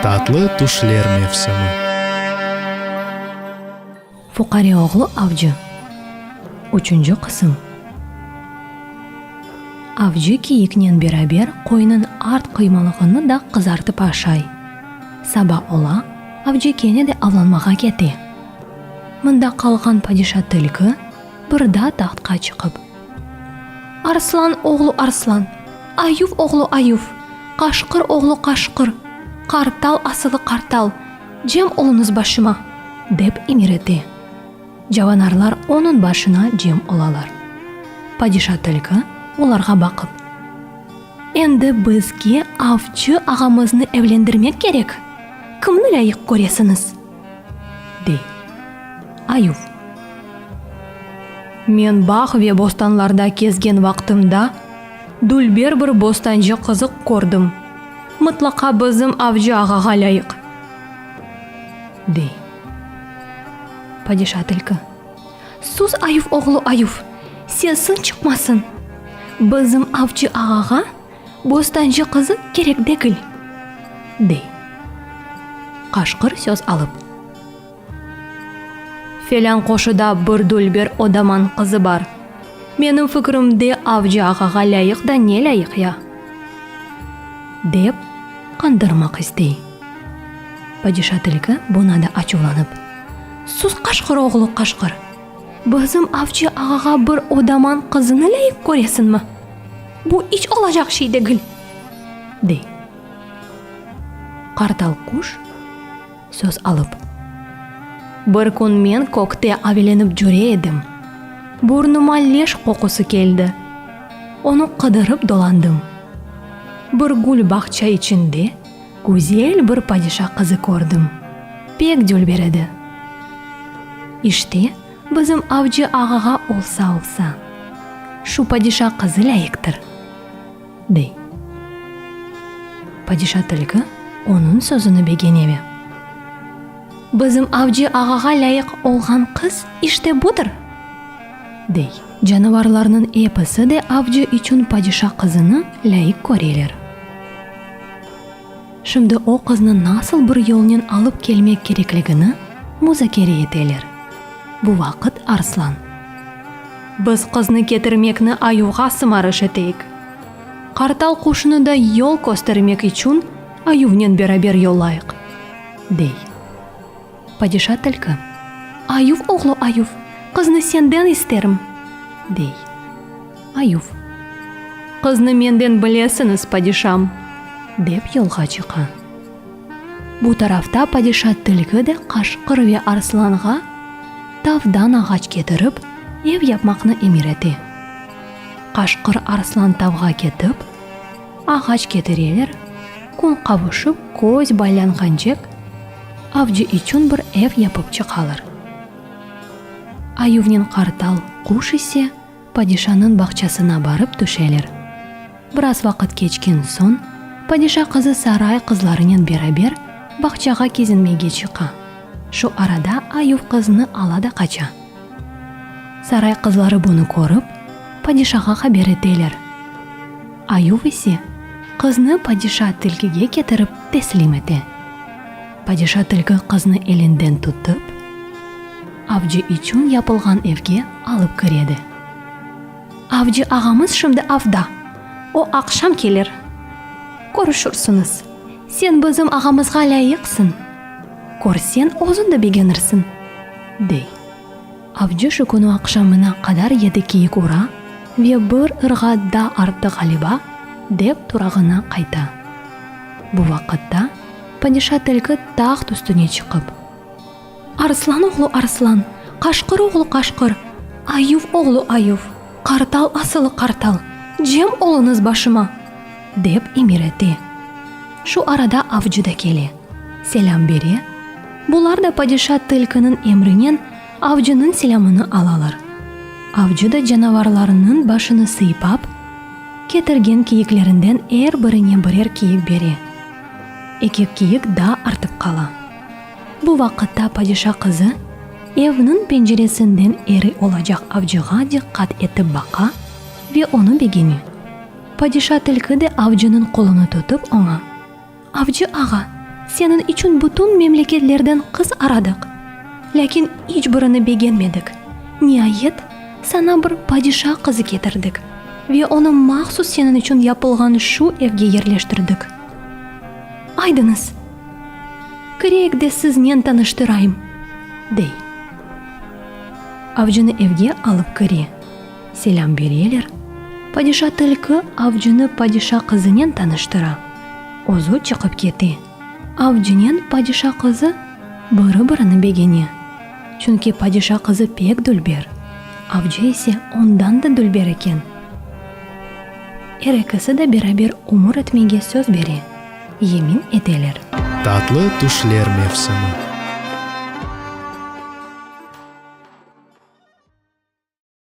Tatlı tüşler mevsimi. Fuqare oğlu avcı. Üçünci qısım. Avcı kiyiknen beraber qoynıñ art qıymalığını da qızartıp aşay. Saba ola, avcı kene de avlanmağa kete. Mında qalğan padişa tilki bir daa tahtqa çıqıp. Arslan oğlu arslan, ayuv oğlu ayuv, qaşqır oğlu qaşqır, qartal asılı qartal, cem oluñız başıma! dep emir ete. Cavanarlar onıñ başına cem olalar. Padişa tilki olarğa baqıp. Endi bizge avcı ağamıznı evlendirmek kerek, kimni lâyıq köresiñiz? Dey. Ayuv. Men bağ ve bostanlarda kezgen vaqtımda dülber bir bostancı qızı kördim. Mıtlaqa bizim avcı ağağa lâyıq. Dey. Padişa tilki. Sus, ayuv oğlu ayuv, sesiñ çıqmasın. Bizim avcı ağağa Bostancı qızı kerek degil, dey. Qaşqır söz alıp. Felân qoşuda bir dülber odaman qızı bar. Menim fikrimde avcı ağağa lâyıq da ne lâyıq ya? Dep, qandırmaq istey. Padişa tilki buna da açuvlanıp. Sus, qaşqır oğlu qaşqır! Bizim avcı ağağa bir odaman qızını lâyıq köresiñmi? Bu iç olacaq şey degil! Dey. Qartal quş söz alıp. Bir kün men kökte avelenip cüre edim. Burnuma leş qoqusı keldi. Onı qıdırıp dolandım. Bir gül bağça içinde güzel bir padişa qızı kördim. Pek dülber edi. İşte, Bizim avcı ağağa olsa-olsa, şu padişa qızı lâyıqtır, dey. Padişa tilki onıñ sözüni begene ve, Bizim avcı ağağa lâyıq olğan qız işte budır, dey. Canavarlarnıñ episi de avcı içün padişa qızını lâyıq köreler. Şimdi o qıznı nasıl bir yolnen alıp kelmek kerekligini muzakere eteler. Bu vaqıt Arslan. Biz qıznı ketirmekni ayuvğa sımarış eteyik. Qartal quşnı da yol köstermek içün ayuvnen beraber yollayıq, dey. Padişa tilki. Ayuv oğlu ayuv, qıznı senden isterim, dey. Ayuv. Qıznı menden bilesiñiz, padişam, dep yolğa çıqa. Bu tarafta padişa tilki de qaşqır ve arslanğa tavdan ağaç ketirip, ev yapmaqnı emir ete. Qaşqır arslan tavğa ketip, ağaç ketireler, kün qavuşıp, köz baylanğancek, avcı içün bir ev yapıp çıqalar. Ayuvnen qartal quş ise padişanıñ bağçasına barıp tüşeler. Biraz vaqıt keçken soñ, padişa qızı saray qızlarınen beraber bağçağa kezinmege çıqa. Şu arada ayuv qıznı ala da qaça. Saray qızları bunı körip, padişağa haber eteler. Ayuv ise qıznı padişa tilkige ketirip teslim ete. Padişa tilki qıznı elinden tutıp, avcı içün yapılğan evge alıp kiredi. Avcı ağamız şimdi avda. O aqşam kelir. Körüşürsiñiz. Sen bizim ağamızğa lâyıqsıñ. Körseñ, özüñ de begenirsiñ, dey. Avcı şu künü aqşamına qadar yedi kiyik ura ve bir ırğat daa arttı ğaliba, dep turağına qayta. Bu vaqıtta padişa tilki taht üstüne çıqıp. Arslan oğlu arslan, qaşqır oğlu qaşqır, ayuv oğlu ayuv, qartal asılı qartal, cem oluñız başıma! dep emir ete. Şu arada avcı da kele, selâm bere, bular da padişa tilkiniñ emrinen avcınıñ selâmını alalar. Avcı da canavarlarnıñ başını sıypap, ketirgen kiyiklerinden er birine birer kiyik bere. Eki kiyik daa artıp qala. Bu vaqıtta padişa qızı evniñ penceresinden eri olacaq avcığa diqqat etip baqa ve onı begene. Padişa tilki de avcınıñ qolunı tutıp oña, Avcı ağa, Seniñ içün bütün memleketlerden qız aradıq, lâkin iç birini begenmedik. Niayet, saña bir padişa qızı ketirdik ve onı mahsus seniñ içün yapılğan şu evge yerleştirdik. Aydıñız, kireyik de siznen tanıştırayım, dey. Avcını evge alıp kire. Selâm bereler. Padişa tilki avcını padişa qızınen tanıştıra. Özü çıqıp kete. Avcınen padişa qızı biri-birini begene. Çünki padişa qızı pek dülber, avcı ise ondan da dülber eken. Er ekisi de beraber ömür etmege söz bere, yemin eteler. Tatlı tüşler mevsimi.